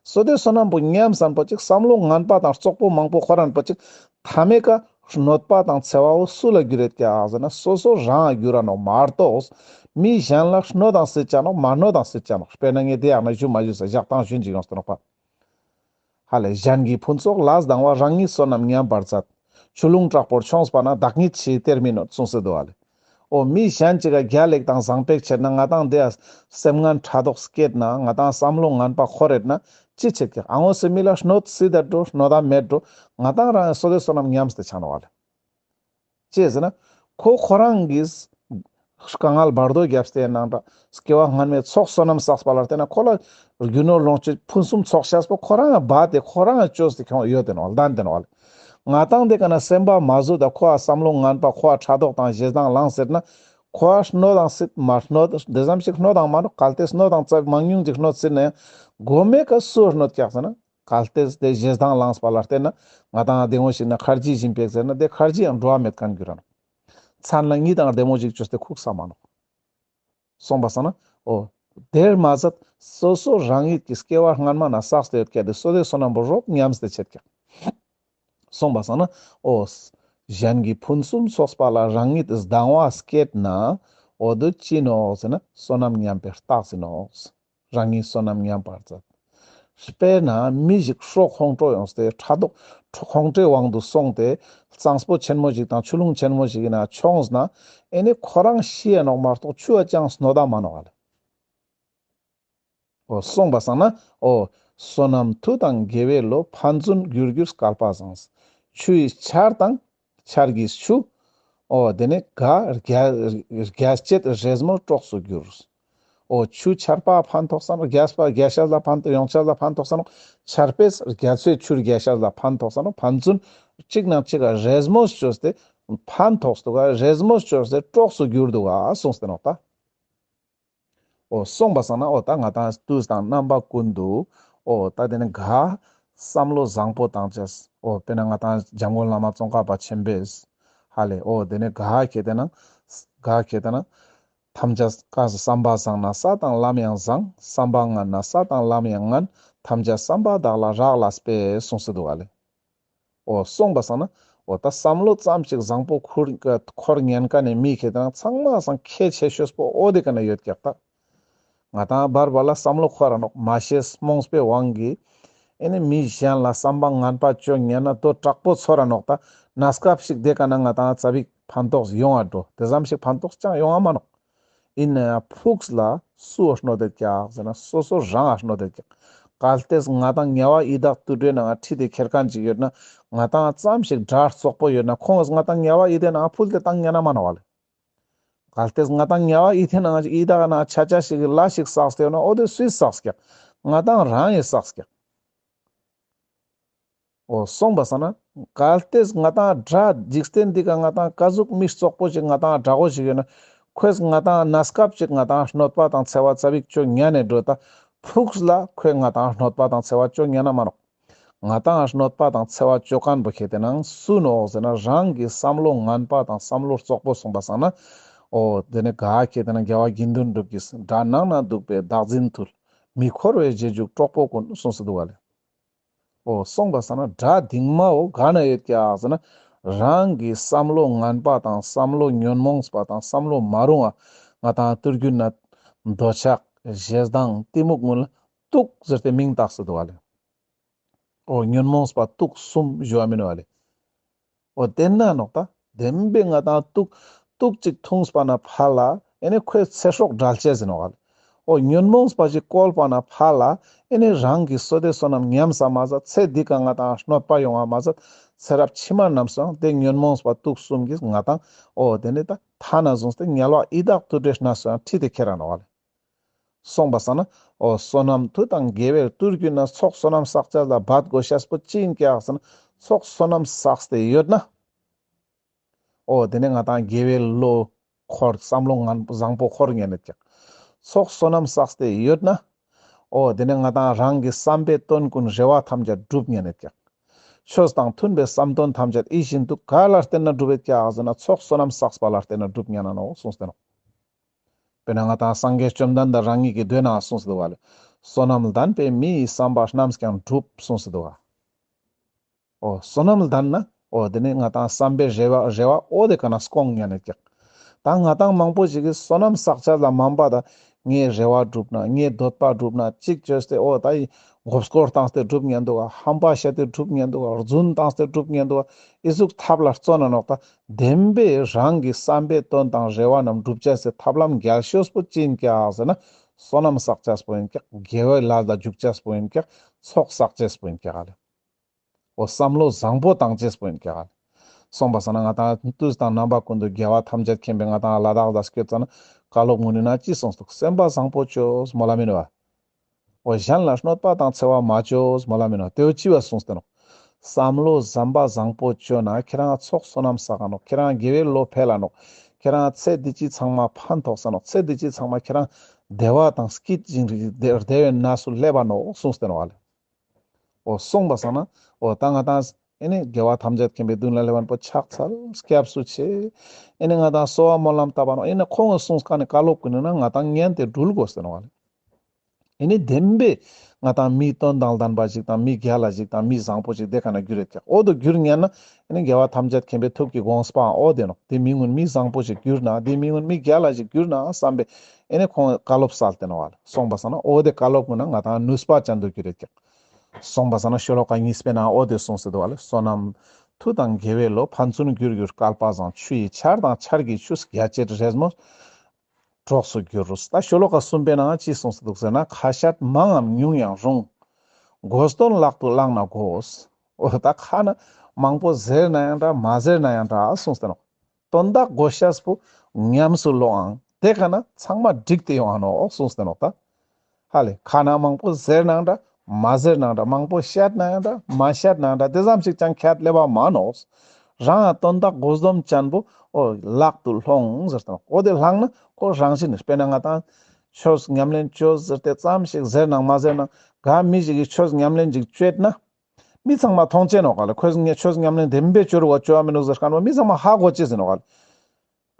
བསོད་བདེ་བསོད་ནམས་པོ་ཉམས་ས་པོ་ཅིག་བསམ་བློ་ངན་པ་དང་བཙོག་པོ་མང་པོ་འཁོར་རན་པོ་ཅིག་མཐའ་མའི་ཀ་གནོད་པ་དང་འཚེ་བ་བོ་སུ་ལ་འགྱུར་རེད་ཀྱག་ཟེར་ན་སོ་སོ་རང་ལ་འགྱུར་ར་ནོག་མ་གཏོགས། མི་གཞན་ལ་གནོད་དང་སྲིད་ཆ་ནོག་མ་གནོད་དང་སྲིད་ཆ་ནོག། དཔེར་ན་ངས་དེ་ཡང་ན་ཞུ་མ་ཞུ་ས་ཞག་དང་ཞུན་ཅིག་ཡོང་སྟེ་ནོག་པ། ཧ་ལས་གཞན་གྱི་ཕུན་ཚོགས་ལ་སྡང་བ། རང་ཉིད་བསོད་ནམས་ཉམས་པར་མཛད། ཆུ་ཀླུང་དྲག་པོར་མཆོངས་པ་ན། བདག་ཉིད་ཕྱིའི་གཏེར་མིན་ནོ་གསུངས་སེ་འདུག་ཧ་ལས། འོ་མི་གཞན་ཅིག་ག་རྒྱལ་ལེགས་དང་བཟང་པོ་ཆེད་ན་ང་ཏང་དེ་ཡ་སེམས་ངན་ཕྲག་དོག་སྐྱེད་ན་ང་ཏང་བསམ་བློ་ངན་པ་འཁོར་རེད་ན་ཅི་ཆེད་ཀྱག། ཨ་ངོ་སེ་མི་ལ་གནོད་སྲིད་ད་འགྲོ་གནོད་ད་མེད་འགྲོ། ང་ཏང་རང་ཡང་བསོད་བདེ་བསོད་ནམས་ཉམས་ཏེ་ཆ་ནོག་ཧ་ལས། ཅི་ཟེར་ན། ཁོ་ཁོ་རང་གིས་དཀའ་ངལ་བར་དོ་རྒྱབ་སྟེ་ནང་འདྲ་སྐྱེ་བ་སྔན་མའི་ཚོགས་བསོད་ནམས་བསགས་པ་ལ་བརྟེན་ན་ཁོ་ལ་རྒྱུ་ནོར་ལོངས་སྤྱོད་ཕུན་སུམ་ཚོགས་ཤེས་པོ་ཁོ་རང་ང་བ་དེ་ཁོ་རང་ང་བཅོས་ཏེ་ཁྱོང་ཡོད་དེ་ནོག་ལྡན་དེ་ནོག་ལེ། ང་ཏང་དེ་ཀ་ན་སེམས་པ་མ་བཟོད་ད་ཁོ་ཨ་བསམ་བློ་ངན་པ་ཁོ་ཨ་ཕྲག་དོག་དང་ཞེ་སྡང་ལངས་ཟེར་ན་ཁོ་ཨ་གནོད་དང་སྲིད་མ་གནོད་དེ་ཙམ་ཞིག་གནོད་དང་མ་གནོད་གལ་ཏེ་གནོད་དང་ཙམ་མང་ཉུང་ཅིག་གནོད་སྲིད་ན་ཡང་མགོ་མའི་ཀ་སུ་གནོད་ཀྱག་ཟེར་ན། གལ་ཏེ་དེ་ཞེ་སྡང་ལངས་པ་ལ་བརྟེན་ན་ང་ཏང་བདེ་མོ་ཞིག་ན་ཁར་ཇི་བཞིན་པེག་ཟེར་ན་དེ་ཁར་ཇི་ཡང་འགྲོ་བ་མེད་མཁན་གྱུར་ར་ནོག། མཚན་ལ་གཉིད་དང་བདེ་མོ་ཞིག་བཅོས་ཏེ་ཁུག་ས་མ་ནོག། སོང་པ་སང་ན་འོ་དེར་མ་ཟད་སོ་སོ་རང་ཉིད་ཀྱི་སྐྱེ་བ་སྔན་མ་ན་བསགས་ཏེ་ཡོད་ཀྱག་དེ་བསོད་བདེ་བསོད་ནམས་པོ་རོབ་ཉམས་ཏེ་ཆེད་ཀྱག། སོང་པ་སང་ན་འོ་གཞན་གྱི་ཕུན་སུམ་ཚོགས་པ་ལ་རང་ཉིད་སྡང་བ་སྐྱེད་ན་འོ་དུ་ཅི་ནོག་ཟེར་ན་བསོད་ནམས་ཉམས་པའི་རྟགས་ཡིན་ནོག། རང་ཉིད་བསོད་ནམས་ཉམས་པར་མཛད། དཔེར་ན་མི་ཞིག་སྲོག་ཁོང་ཁྲོ་ཡོངས་ཏེ་ཕྲག་དོག་ཁོང་ཁྲོའི་དབང་དུ་སོང་སྟེ་གཙང་པོ་ཆེན་མོ་ཞིག་དང་ཆུ་ཀླུང་ཆེན་མོ་ཞིག་ཡིན་ན་མཆོངས་ན་ཨེ་ནི་ཁོ་རང་ཤི་ཡ་ནོག་མ་གཏོགས་ཆུ་ཡ་ཅང་གནོད་ད་མ་ནོག་ལེ། འོ་སོང་པ་སང་ན་འོ་བསོད་ནམས་མཐུ་དང་དགེ་བའི་བློ། ཕན་ཚུན་རྒྱུར་གྱུར་སྐལ་པ་བཟང་། ཆུ་ཡིས་ཆར་དང་ཆར་གྱིས་ཆུ། འོ་དེ་ནི་ག་རྒྱ་རྒྱ་སྐྱེད་རེས་མོས་གྲོགས་སུ་འགྱུར། འོ་ཆུ་ཆར་པ་ཕན་ཐོགས་ས་ནོག། རྒྱས་པ་རྒྱས་ཤེས་ལ་ཕན་ཐོགས་ཡོང་ཤེས་ལ་ཕན་ཐོགས་ས་ནོག། ཆར་པས་རྒྱ་མཚོའི་ཆུར་རྒྱས་ཤེས་ལ་ཕན་ཐོགས་ས་ནོག། ཕན་ཚུན་གཅིག་ནང་གཅིག་ག་རེས་མོས་བཅོས་ཏེ་ཕན་ཐོགས་འདུག་ག། རེས་མོས་བཅོས་ཏེ་གྲོགས་སུ་གྱུར་འདུག་ག་གསུངས་ཏེ་ནོག་ད། འོ་སོང་པ་སང་ན་འོ་ད་ང་ཏང་དུས་དང་རྣམ་པ་ཀུན་ཏུ་འོ་ད་དེ་ནི་ག་བསམ་བློ་བཟང་པོ་བཏང་ཅེས། འོ་དཔེར་ན་ང་ཏང་འཇམ་མགོན་བླ་མ་ཙོང་ཁ་པ་ཆེན་པོས་ཧ་ལས་འོ་དེ་ནི་ག་ཁེ་ཏེ་ན་ག་ཁེ་ཏེ་ན་ཐམས་ཅད་བསམ་པ་བཟང་ན་ས་དང་ལམ་ཡང་བཟང་། བསམ་པ་ངན་ན་ས་དང་ལམ་ཡང་ངན། ཐམས་ཅད་བསམ་པ་དག་ལ་རག་ལས་པས་གསུངས་སེ་འདུག་ག་ལེ། འོ་སོང་པ་སང་ན་འོ་ད་བསམ་བློ་ཙམ་ཞིག་བཟང་པོ་འཁོར་འཁོར་ཉན་མཁན་ནི་མི་ཁེ་ཏེ་ན་ཚང་མ་སང་ཁྱད་ཆེ་ཤོས་པོ་འོ་དེ་ཀ་ན་ཡོད་ཀྱག་ད། ང་ཏང་བར་བར་ལ་བསམ་བློ་འཁོར་ར་ནོག། མ་ཤེས་རྨོངས་པའི་དབང་གིས་ཨེ་ནི་མི་གཞན་ལ་བསམ་པ་ངན་པ་བཅོ་ཉན་ན་དོ་དྲག་པོ་ཚོར་ར་ནོག། ད་གནས་སྐབས་ཤིག་དེ་ཀ་ན་ང་ཏང་ཙ་པིག་ ཕན་ཐོགས་ཡོང་ང་འགྲོ། དེ་ཙམ་ཞིག་ཕན་ཐོགས་ཅང་ཡོང་ང་མ་ནོག། ཨིན་ནའང་ཕུགས་ལ་སུའ་གནོད་དེ་ཀྱག་ཟེར་ན་སོ་སོ་རང་ང་གནོད་དེ་ཀྱག། གལ་ཏེ་ང་དང་དམྱལ་བ་ཡི་དྭགས་དུད་འགྲོའི་ནང་ཁྲིད་དེ་ཁྱེར་མཁན་ཅིག་ཡོད་ན། ང་དང་ཙམ་ཞིག་དགྲ་བཙོག་པོ་ཡོད་ན་ཁོང་ང་ང་དང་དམྱལ་བ་ཡི་དྭགས་ནང་ཕུལ་ཏེ་བཏང་ཉན་ན་མ་ནོག་ལེ། གལ་ཏེ་ང་དང་དམྱལ་བ་ཡི་དྭགས་ནང་ཡི་དྭགས་ནང་ཆ་ཆ་ཞིག་གི་ལས་ཤིག་བསགས་ཏེ་ཡོད་ན་འོ་དེ་སུས་བསགས་ཀྱག། ང་དང་རང་ངི་བསགས་ཀྱག། འོ་སོང་པ་སང་ན་གལ་ཏེ་ང་དང་དགྲ་འཇིག་རྟེན་འདི་ཀ་ང་དང་ཀ་ཟུག་མི་བཙོག་པོ་ཞིག་ང་དང་དགྲ་བོ་ཞིག་ཡོད་ན་ཁོས་ང་དང་གནས་སྐབས་ཅིག་ང་དང་གནོད་པ་དང་འཚེ་བ་ཙ་པིག་ཅོ་ཉན་ནེ་འགྲོ། ད་ཕུགས་ལ་ཁོས་ང་དང་གནོད་པ་དང་འཚེ་བ་ཅོ་ཉན་ན་མ་ནོག། ང་དང་གནོད་པ་དང་འཚེ་བ་ཅོ་མཁན་པོ་ཁྱེར་ཏེ་ན་སུ་ནོག་ཟེར་ན་རང་གི་བསམ་བློ་ངན་པ་དང་བསམ་བློ་བཙོག་པོ་སོང་པ་སང་ན། འོ་དེ་ནི་ག་ཁྱེར་ཏེ་ན་རྒྱལ་བ་དགེ་འདུན་གྲུབ་ཀྱིས་དགྲ་ནང་ན་འདུག་པའི་བདག་འཛིན་ཐུལ། མི་འཁོར་བའི་རྗེས་འཇུག་གྲོགས་པོ་ཀུན་གསུངས་སེ་འདུག་ག་ལེ། འོ་སོང་པ་སང་ན་དགྲ་སྡིག་མའོ་ག་ན་ཡོད་ཀྱག་ཟེར་ན་རང་གི་བསམ་བློ་ངན་པ་དང་བསམ་བློ་ཉོན་མོངས་པ་དང་བསམ་བློ་མ་རུང་བ་ང་དང་དུས་རྒྱུན་ན་འདོད་ཆགས་ཞེ་སྡང་གཏི་མུག་ཀུན་ལ་དུག་ཟེར་ཏེ་མིང་བཏགས་སེ་འདུག་ག་ལེ། འོ་ཉོན་མོངས་པ་དུག་གསུམ་ཞུ་བ་མིན་ནོག་ལེ། འོ་དེ་ན་ནོག་ད་བདེན་པའི་ང་དང་དུག་དུག་ཅིག་འཐུངས་པ་ན་ཕར་ལ་ཨེ་ནི་ཁོའི་ཚེ་སྲོག་བྲལ་ཅེས་ཟེར་ནོག་ལེ། འོ་ཉོན་མོངས་པ་ཞིག་བཀོལ་པ་ན་ཕར་ལ་ཨེ་ནི་རང་གི་བསོད་བདེ་བསོད་ནམས་ཉམས་ས་མ་ཟད་ཚེ་འདི་ཀ་ང་དང་གནོད་པ་ཡོང་བ་མ་ཟད་ཚེ་རབས་ཕྱི་མ་རྣམས་སུའང་དེ་ཉོན་མོངས་པ་དུག་གསུམ་གྱིས་ང་དང་འོ་དེ་ནི་ད་ཐ་ན་བཟུང་སྟེ་དམྱལ་བ་ཡི་དྭགས་དུད་འགྲོའི་གནས་སུའང་ཁྲིད་དེ་ཁྱེར་ར་ནོག་ལེ། སོང་པ་སང་ན། འོ་བསོད་ནམས་མཐུ་དང་དགེ་བའི་མཐུ་རྒྱུད་ན། ཚོགས་བསོད་ནམས་བསགས་བྱ་ལ་འབད་དགོས་ཤེས་པོ་ཅི་ཡིན་ཀྱག་ཟེར་ན། ཚོགས་བསོད་ནམས་བསགས་ཏེ་ཡོད་ན། འོ་དེ་ནས་ང་དང་དགེ་བའི་བློ་འཁོར་བསམ་བློ་ངན་བཟང་པོ་འཁོར་ཉན་ནེ་ཀྱག། ཚོགས་བསོད་ནམས་བསགས་ཏེ་ཡོད་ན། འོ་དེ་ནས་ང་དང་རང་གི་བསམ་པའི་དོན་ཀུན་རེ་བ་ཐམས་ཅད་འགྲུབ་ཉན་ནེ་ཀྱག། ཆོས་དང་མཐུན་པའི་བསམ་དོན་ཐམས་ཅད་ཡིད་བཞིན་དུ་ག་ལ་བརྟེན་ན་འགྲུབ་ཡོད་ཀྱག་ཟེར་ན། ཚོགས་བསོད་ནམས་བསགས་པ་ལ་བརྟེན་ན་འགྲུབ་ཉན་ན་ནོག་གསུངས་ཏེ་ནོག། དཔེར་ན་ང་དང་སངས་རྒྱས་བཅོམ་ལྡན་འདས་རང་ཉིད་ཀྱི་མདོའི་ནང་གསུངས་སེ་འདུག་ག་ལེ། བསོད་ནམས་ལྡན་པས་མི་ཡི་བསམ་པ་རྣམས་ཀྱང་འགྲུབ་གསུངས་སེ་འདུག་ག། འོ་བསོད་ནམས་ལྡན་ན་འོ་དེ་ནི་ང་དང་བསམ་པའི་རེ་བ་རེ་བ་འོ་དེ་ཀ་ན་སྐོང་ཉན་ནེ་ཀྱག། ད་ང་དང་མང་པོ་ཞིག་གིས་བསོད་ནམས་བསགས་བྱ་ལ་མ་འབད་ད་ངའི་རེ་བ་འགྲུབ་ན་ངའི་འདོད་པ་འགྲུབ་ན་ཅིག་བཅོས་ཏེ་འོ་ད་ཡི་མགོ་སྐོར་བཏང་སྟེ་འགྲུབ་ཉན་འདུག་ག། ཧམ་པ་བཤད་དེ་འགྲུབ་ཉན་འདུག་ག། རྫུན་བཏང་སྟེ་འགྲུབ་ཉན་འདུག་ག། ཨི་ཟུག་ཐབས་ལ་བརྩོན་ན་ནོག་ད། བདེན་པའི་རང་གི་བསམ་པའི་དོན་དང་རེ་བ་རྣམས་འགྲུབ་བྱ་སའི་ཐབས་ལམ་རྒྱལ་ཤོས་པོ་ཅི་ཡིན་ཀྱག་ཟེར་ན། བསོད་ནམས་བསགས་བྱ་པོ་ཡིན་ཀྱག། དགེ་བའི་ལས་ལ་འཇུག་བྱ་པོ་ཡིན་ཀྱག། ཚོགས་བསགས་བྱ་པོ་ཡིན་ཀྱག་ལེ། འོ་བསམ་བློ་བཟང་པོ་བཏང་བྱ་པོ་ཡིན་ཀྱག་ལེ། སོང་པ་སང་ན་ང་དང་དུས་དང་རྣམ་པ་ཀུན་ཏུ་རྒྱལ་བ་ཐམས་ཅད་མཁྱེན་པའི་ང་དང་ལ་དྭགས་ལ་སྐྱོད་ཙ་ན་བཀའ་སློབ་ངོ་ནི་ན་ཅི་གསུངས་འདུག། སེམས་པ་བཟང་པོ་ཅོས་མོལ་ལ་མིན་བ། འོ་གཞན་ལ་གནོད་པ་དང་འཚེ་བ་མ་ཅོས་མོལ་ལ་མིན་ནོག། དེ་བོ་ཅི་བ་གསུངས་ཏེ་ནོག། བསམ་བློ་བཟང་པ་བཟང་པོ་ཅོས་ན་ཁྱེ་རང་ཚོགས་བསོད་ནམས་བསགས་ནོག། ཁྱེ་རང་དགེ་བའི་བློ་འཕེལ་ལ་ནོག། ཁྱེ་རང་ཚེ་འདི་ཕྱི་ཚང་མ་ཕན་ཐོགས་ས་ནོག། ཚེ་འདི་ཕྱི་ཚང་མ་ཁྱེ་རང་བདེ་བ་དང་སྐྱིད་ཅིང་བདེ་བའི་གནས་སུ་སླེབས་པ་ནོག་གསུངས་ཏེ་ནོག་ལེ། འོ་སོང་པ་སང་ན་འོ་ད་ང་དང་ཨེ་ནི་རྒྱལ་བ་ཐམས་ཅད་མཁྱེན་པའི་མདུན་ལ་སླེབས་པ་པོ་ཕྱག་འཚལ་སྐྱབས་སུ་མཆི། ཨེ་ནི་ང་དང་གསོལ་བ་སྨོན་ལམ་བཏབ་པ་ནོག། ཨེ་ནི་ཁོང་གི་གསུངས་ཁན་ནི་བཀའ་སློབ་ཀུན་ནི་ན་ང་དང་ཉན་ཏེ་འགྲུལ་དགོས་ཟེར་ནོག་ལེ། ཨེ་ནི་བདེན་པའི་ང་དང་མི་དོན་དང་ལྡན་པ་ཞིག་དང་མི་རྒྱལ་ལ་ཞིག་དང་མི་བཟང་པོ་ཞིག་དེ་ཀ་ན་འགྱུར་ཡོད་ཀྱག། འོ་དོ་འགྱུར་ཉན་ན་ཨེ་ནི་རྒྱལ་བ་ཐམས་ཅད་མཁྱེན་པའི་ཐུགས་ཀྱི་དགོངས་པའང་འོ་དེ་ནོག། དེ་མི་ངུན་མི་བཟང་པོ་ཞིག་འགྱུར་ན་དེ་མི་ངུན་མི་རྒྱལ་ལ་ཞིག་འགྱུར་ན་བསམ་པའི་ཨེ་ནི་ཁོང་བཀའ་སློབ་སལ་ཏེ་ནོག་ལེ། སོང་པ་སང་ན་འོ་དེ་བཀའ་སློབ་ཀུན་ན་ང་དང་ནུས་པ་ཅན་དུ་འགྱུར་ཡོད་ཀྱག། སོང་པ་སང་ན་ཤོ་ལོ་ཀ་གཉིས་པའི་ནང་འོ་དེ་གསུངས་སེ་འདུག་ལེ། བསོད་ནམས་མཐུ་དང་དགེ་བའི་བློ། ཕན་ཚུན་རྒྱུར་གྱུར་སྐལ་པ་བཟང་། ཆུ་ཡི་ཆར་དང་ཆར་གྱི་ཆུ། རྒྱ་བསྐྱེད་རེས་མོས་གྲོགས་སུ་འགྱུར་རོ། ད་ཤོ་ལོ་ཀ་གསུམ་པའི་ནང་ཅི་གསུངས་སེ་འདུག་ཟེར་ན། ཁ་བཤད་མང་ངམ་ཉུང་ཡང་རུང་། དགོས་དོན་ལག་ཏུ་བླངས་ན་དགོས། འོ་ད་ཁ་ན་མང་པོ་ཟེར་ན་ཡང་འདྲ་མ་ཟེར་ན་ཡང་འདྲ་གསུངས་ཏེ་ནོག། དོན་དག་དགོས་ཤེས་པོ་ཉམས་སུ་ལོངས་ཨང་དེ་ཀ་ན་ཚང་མ་འགྲིག་སྟེ་ཡོང་ང་ནོག་གསུངས་ཏེ་ནོག་ད། ཧ་ལེ་ཁ་ན་མང་པོ་ཟེར་ནའང་འདྲ་མ་ཟེར་ནའང་འདྲ་མང་པོ་བཤད་ནའང་འདྲ་མ་བཤད་ནའང་འདྲ་དེ་ཙམ་ཞིག་ཅང་ཁྱད་ལེ་བ་མ་ནོག། རང་ང་དོན་དག་དགོས་དོན་ཅན་པོ་འོ་ལག་ཏུ་ལྷོང་ཟེར་ཏེ་ནོག། འོ་དེ་ལྷང་ན་ཁོ་རང་བཞིན་ནི་དཔེར་ན་ང་དང་ཆོས་ཉམས་ལེན་ཅོས་ཟེར་ཏེ་ཙམ་ཞིག་ཟེར་ནའང་མ་ཟེར་ནའང་ག་མི་ཞིག་གིས་ཆོས་ཉམས་ལེན་ཅིག་ཅོས་ན། མི་ཚང་མ་མཐོང་ཅེས་ནོག་ག་ལེ། ཁོས་ངས་ཆོས་ཉམས་ལེན་བདེན་པའི་ཅོ་རུ་བ་ཅོ་བ་མི་ནུག་ཟེར་ཁན་བ་མི་ཚང་མ་ཧ་གོ་ཅེས་ཟེར་ནོག་ག་ལེ།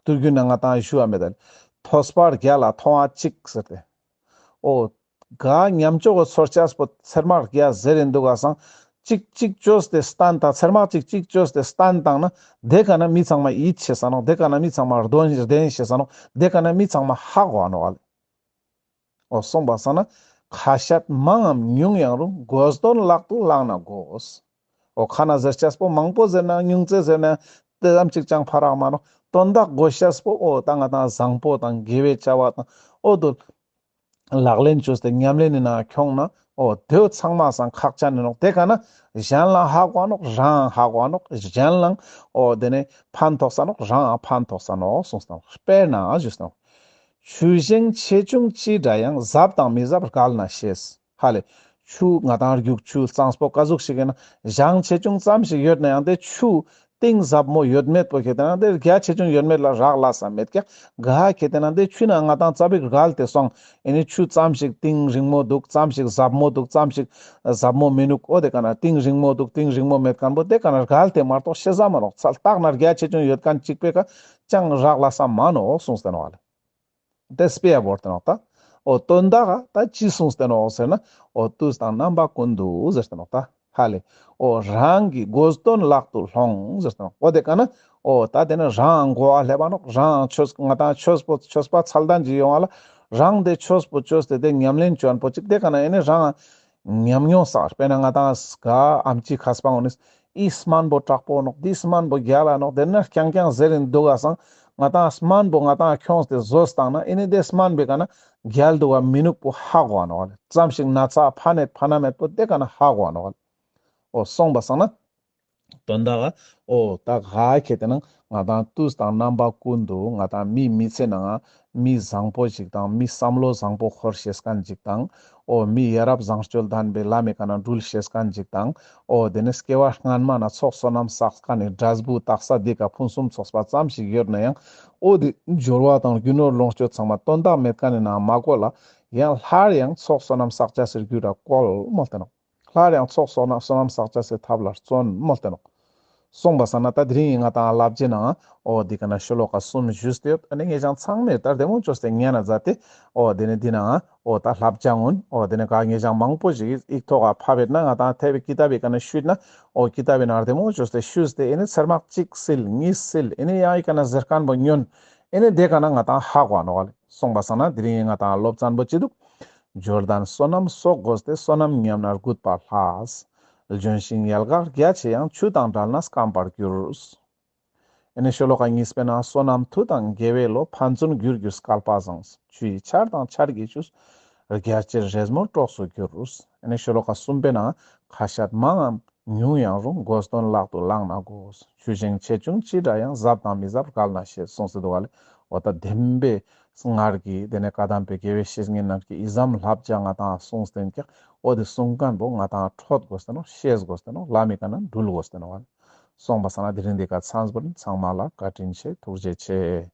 དུས་རྒྱུན་ན་ང་དང་ཞུ་བ་མེད་ད། ཐོས་པ་བརྒྱ་ལ་མཐོང་བ་གཅིག་ཟེར་ཏེ། འོ། ག་ཉམས་ཆོག་གི་ཚོར་ཅེས་པོ་ཚེར་མ་བརྒྱ་ཟེར་ཡིན་འདུག་ག་སང་། གཅིག་གཅིག་ཅོས་ཏེ་སྟན་དང་ཚེར་མ་གཅིག་གཅིག་ཅོས་ཏེ་སྟན་བཏང་ན་དེ་ཀ་ན་མི་ཚང་མ་ཡིད་ཆེས་ས་ནོག། དེ་ཀ་ན་མི་ཚང་མ་གདོན་བདེན་ཤེས་ས་ནོག། དེ་ཀ་ན་མི་ཚང་མ་ཧ་གོ་བ་ནོག་ག་ལེ། འོ་སོང་པ་སང་ན་ཁ་བཤད་མང་ངམ་ཉུང་ཡང་རུང་། དགོས་དོན་ལག་ཏུ་བླངས་ན་དགོས། འོ་ཁ་ན་ཟེར་ཅེས་པོ་མང་པོ་ཟེར་ན་ཉུང་ཙེ་ཟེར་ན་ དེ་ཙམ་ཅིག་ཅང་ཕ་རག་མ་ནོག། དོན་དག་གོ་ཤེས་པོ་འོ་ད་ང་ཏང་བཟང་པོ་དང་དགེ་བའི་བྱ་བ་དང་འོ་དོ་ལག་ལེན་བཅོས་ཏེ་ཉམས་ལེན་ནི་ནང་ཁྱོང་ན་འོ་དེ་ཚང་མ་སང་ཁག་ཅན་ནི་ནོག། དེ་ཀ་ན་གཞན་ལའང་ཧ་གོ་ནོག། རང་ཧ་གོ་ནོག། གཞན་ལའང་འོ་དེ་ནས་ཕན་ཐོགས་ས་ནོག། རང་ཕན་ཐོགས་ས་ནོག་གསུངས་ཏེ་ནོག། དཔེར་ན་ཞུས་ཏེ་ནོག། ཆུ་ཞེང་ཆེ་ཆུང་ཅི་འདྲ་ཡང་། ཟབ་དང་མི་ཟབ་བརྒལ་ན་ཤེས། ཧ་ལེ། ཆུ་ང་ཏང་རྒྱུག་ཆུ་གཙང་པོ་ཀ་ཟུག་ཞིག་ཡིན་ན་ཞེང་ཆེ་ཆུང་ཙམ་ཞིག་ཡོད་ན་ཡང་དེ་ཆུ་གཏིང་ཟབ་མོ་ཡོད་མེད་པོ་ཁེ་ཏེ་ན་དེ་རྒྱ་ཆེ་ཆུང་ཡོད་མེད་ལ་རག་ལས་ས་མེད་ཀྱག། ག་ཁེ་ཏེ་ན་དེ་ཆུ་ན་ང་ཏང་ཙ་པིག་བརྒལ་ཏེ་སོང་ཨེ་ནི་ཆུ་ཙམ་ཞིག་གཏིང་རིང་མོ་འདུག། ཙམ་ཞིག་ཟབ་མོ་འདུག། ཙམ་ཞིག་ཟབ་མོ་མི་ནུག། འོ་དེ་ཀ་ན་གཏིང་རིང་མོ་འདུག། གཏིང་རིང་མོ་མེད་མཁན་པོ་དེ་ཀ་ན་བརྒལ་ཏེ་མ་གཏོགས་ཤེས་ས་མ་ནོག། ཚལ་བརྟག་ན་རྒྱ་ཆེ་ཆུང་ཡོད་མཁན་གཅིག་པོའི་ཀ་ཅང་རག་ལས་ས་མ་ནོག་གསུངས་ཏེ་ནོག་ལེ། དེ་དཔེ་བོར་ཏེ་ནོག་ད། འོ་དོན་དག་ད་ཅི་གསུངས་ཏེ་ནོག་ཟེར་ན། འོ་དུས་དང་རྣམ་པ་ཀུན་ཏུ་ཟེར་ཏེ་ནོག་ད། ཧ་ལེ། འོ་རང་གི་དགོས་དོན་ལག་ཏུ་ལོངས་ཟེར་ཏེ་ནོག། འོ་དེ་ཀ་ན་འོ་ད་དེ་ནི་རང་གོ་བ་སླེབ་པ་ནོག། རང་ཆོས་ང་ཏང་ཆོས་པོ་ཆོས་པ་ཚད་ལྡན་ཅིག་ཡོང་བ་ལ་རང་དེ་ཆོས་པོ་ཆོས་ཏེ་དེ་ཉམས་ལེན་བཅོ་མཁན་པོ་ཅིག། དེ་ཀ་ན་ཨེ་ནི་རང་ཉམས་མྱོང་བསགས། དཔེར་ན་ང་ཏང་ག་ཨམ་ཆི་མཁས་པ་ངོ་ནི་ཨི་སྨན་པོ་དྲག་པོ་ནོག། འདི་སྨན་པོ་རྒྱལ་ལ་ནོག། དེ་ན་རྐྱང་རྐྱང་ཟེར་རིན་འདུག་ག་སང་ང་ཏང་སྨན་པོ་ང་ཏང་ཁྱོངས་ཏེ་ཟོས་བཏང་ན་ཨེ་ནི་དེ་སྨན་པོའི་ཀ་ན་རྒྱལ་འདུག་ག་མི་ནུག་པོ་ཧ་གོ་བ་ནོག་ལེ། ཙམ་ཞིག་ན་ཚ་ཕན་ནེ་ཕན་ན་མེད་པོ་དེ་ཀ་ན་ཧ་གོ་བ་ནོག་ལེ། འོ་སོང་པ་སང་ན་དོན་དག་ག་འོ་ད་ག་ཁེ་ཏེ་ན་ང་ཏང་དུས་དང་རྣམ་པ་ཀུན་ཏུ་ང་ཏང་མི་མི་ཚེ་ནང་མི་བཟང་པོ་ཞིག་དང་མི་བསམ་བློ་བཟང་པོ་འཁོར་ཤེས་མཁན་ཞིག་དང་། འོ་མི་ཡ་རབས་བཟང་སྤྱོད་ལྡན་པའི་ལམ་མི་ཀ་ན་འགྲུལ་ཤེས་མཁན་ཞིག་དང་། འོ་དེ་ནི་སྐྱེ་བ་སྔན་མ་ན་ཚོགས་བསོད་ནམས་བསགས་མཁན་ནི་འབྲས་བུ་དག་ས་འདི་ཀ་ཕུན་སུམ་ཚོགས་པ་ཙམ་ཞིག་ཡོད་ན་ཡང་འོ་དེ་འབྱོར་བ་དང་རྒྱུ་ནོར་ལོངས་སྤྱོད་ཚང་མ་དོན་དག་མེད་མཁན་ནི་ནང་མ་གོ་ལ་ཡང་སླར་ཡང་ཚོགས་བསོད་ནམས་བསགས་བྱ་ཟེར་རྒྱུ་ར་བཀོལ་མོལ་ཏེ་ནོག། སླར་ཡང་ཚོགས་བསོད་ནམས་བསོད་ནམས་བསགས་བྱ་ཟེར་ཐབས་ལ་བརྩོན་མོལ་ཏེ་ནོག། སོང་པ་སང་ན་ད་དེ་རིང་ང་ཏང་བསླབ་བྱའི་ནང་འོ་འདི་ཀ་ན་ཤོ་ལོ་ཀ་གསུམ་ཞུས་ཏེ་ཡོད། ཨ་ནི་ངེད་ཅག་ཚང་མས་ད་བདེ་མོ་བཅོས་ཏེ་ཉན་ན་མཛད་དེ་འོ་དེ་ནི་འདི་ནང་འོ་ད་བསླབ་བྱ་ངོ་འོ་དེ་ནི་ག་ངེད་ཅག་མང་པོ་ཞིག་ཡིག་ཐོག་ག་ཕབ་ཡོད་ན་ང་ཏང་ཐེ་བའི་ཀི་ཏ་བའི་ཀ་ན་ཞུས་ན་འོ་ཀི་ཏ་བའི་ནང་བདེ་མོ་བཅོས་ཏེ་ཞུས་ཏེ་ཨེ་ནི་ཚེར་མ་གཅིག་སིལ་གཉིས་སིལ་ཨེ་ནི་ཡང་ཡི་ཀ་ན་ཟེར་མཁན་པོ་ཉོན་ཨེ་ནི་དེ་ཀ་ན་ང་ཏང་ཧ་གོ་ནོག་ལེ། སོང་པ་སང་ན་དེ་རིང་ང་ཏང་སློབ་ཚན་པོ་ཅི་འདུག། འབྱོར་ལྡན་བསོད་ནམས་གསོག་དགོས་ཏེ། བསོད་ནམས་ཉམས་ན་རྒུད་པ་ལྷ། ལྗོན་ཤིང་ཡལ་ག་རྒྱ་ཆེ་ཡང་། ཆུ་དང་བྲལ་ན་སྐམ་པར་འགྱུར། ཨེ་ནི་ཤོ་ལོ་ཀ་གཉིས་པའི་ནང་བསོད་ནམས་མཐུ་དང་དགེ་བའི་བློ། ཕན་ཚུན་རྒྱུར་གྱུར་སྐལ་པ་བཟང་། ཆུ་ཡི་ཆར་དང་ཆར་གྱི་ཆུ། རྒྱ་ཆེར་རེས་མོས་གྲོགས་སུ་འགྱུར། ཨེ་ནི་ཤོ་ལོ་ཀ་གསུམ་པའི་ནང་ཁ་ཤས་མང་ངམ་ཉུང་ཡང་རུང་། དགོས་དོན་ལག་ཏུ་བླངས་ན་དགོས། ཆུ་ཞེང་ཆེ་ཆུང་ཅི་འདྲ་ཡང་། ཟབ་དང་མི་ཟབ་བརྒལ་ན་ཤེས། གསུངས་སེ་འདུག་ག་ལེ། འོ་ད་བདེན་པའི་སྔར་གྱི་དེ་ནས་བཀའ་གདམས་པའི་དགེ་བའི་བཤེས་གཉེན་རྣམས་ཀྱིས་ཨི་ཙམ་བསླབ་བྱ་ང་ཏང་གསུངས་ཏེ་ཡིན་ཀྱག། འོ་དེ་གསུང་མཁན་པོ་ང་ཏང་ཁྲོད་དགོས་ཏེ་ནོག། ཤེས་དགོས་ཏེ་ནོག། ལམ་མི་ཀ་ན་འགྲུལ་དགོས་ཏེ་ནོག། སོང་པ་སང་ན་དེ་རིང་འདི་ཀ་ཚང་བོ་ཚང་མ་ལ་བཀའ་དྲིན་ཆེ། ཐུགས་རྗེ་ཆེ།